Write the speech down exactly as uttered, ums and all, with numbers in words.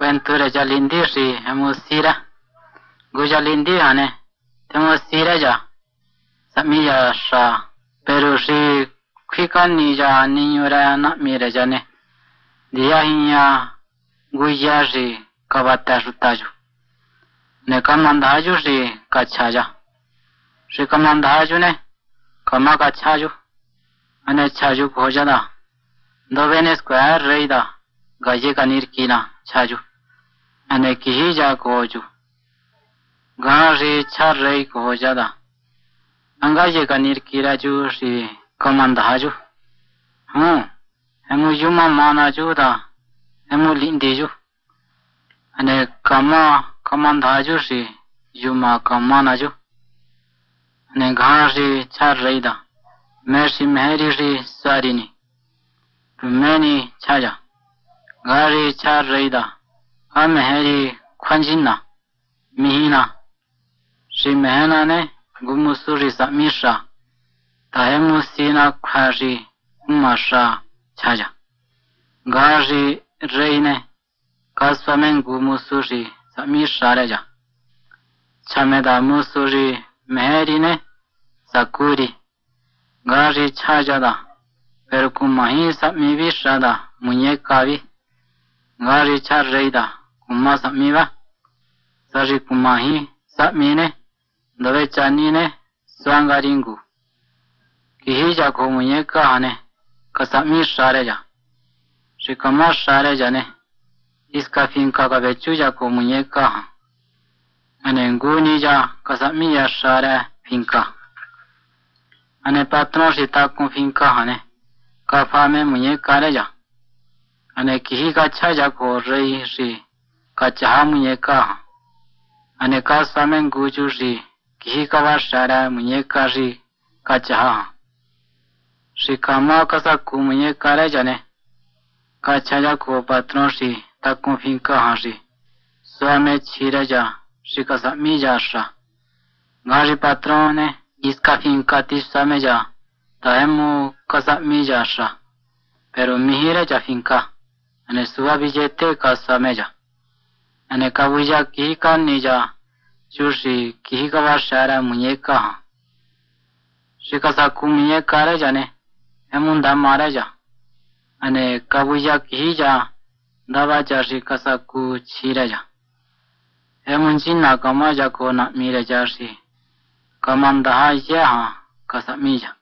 cuentu rë cha lindi xi jemu si rë. Ngu cha lindi jan ne, tjemu si rë cha, sahmi cha xa. Peru xi cjuicani cha niñu rë nahmi rë cha ne, ndiya jiña ngu ya xi cavatë xuta chu. Ne, cama ndaja chu xi cachja cha. Xi cama ndaja chu ne, cama cachja chu. Hane chja chu cojo cha ta, ndovenescuaha rey ta, ngaye canirqui na, chja chu. Hane quiji cha cojo chu. Ngajan xi chja rey cojo cha ta, a ngaye canirqui rë chu xi cama ndaja chu. Jun, jemu yuma ma na chu ta, jemu lihndi chu. Hane cama, cama ndaja chu xi yuma cama na chu. Hane ngajan xi chja rey ta, me xi meje ri xi sa ri ni, tu me ni chja cha. Ngajan xi chja rey ta, a meje ri cjuanchina, miji na. Xi meje na ne, ngu musu xi sahmi xa, ta jemu si na cjua xi cuma xa chja cha. Ngajan xi rey ne, casua me ngu musu xi sahmi xa rë cha. Chja me ta musu xi meje ri ne, sacu ri. Ngajan xi chja cha ta, peru cuma ji sahmi vi xa ta, muñeca vi. Ngajan xi chja rey ta, cuma sahmi va. Sa xi cuma ji sahmi ne, ndovecha ni ne, sua nga ri ngu. Quiji cha cojo muñeca jan ne, casahmi xa rë cha. Xi cama xa rë cha ne, hisca finca cavechu cha cojo muñeca jan. Hane ngu ni cha casahmi cha xa rë finca. Hane patrón xi tacun finca jan ne, cafa me muñeca rë cha. Hane quiji cachja cha cojo rey xi cachaja muñeca jan. Hane casua me ngu chu xi quiji cavaxa rë muñeca xi cachaja jan. Xi cama casacu muñeca rë cha ne, cachja cha cojo patrón xi tacun finca jan xi sua me chji rë cha xi casahmi cha xa. Ngajan xi patrón ne, hisca finca tisua me cha, ta jemu casahmi cha xa. Peru miji rë cha finca, hane sua viyete casua me cha. Hane cavuya quiji cani cha chu xi quiji cavaxa rë muñeca jan. Xi casacu muñeca rë cha ne, jemu ndama rë cha. Hane cavuya quiji cha ndava cha xi casacu chji rë cha. Jemu nchina cama cha cojo nahmi rë cha xi cama ndaja yë jan casahmi cha.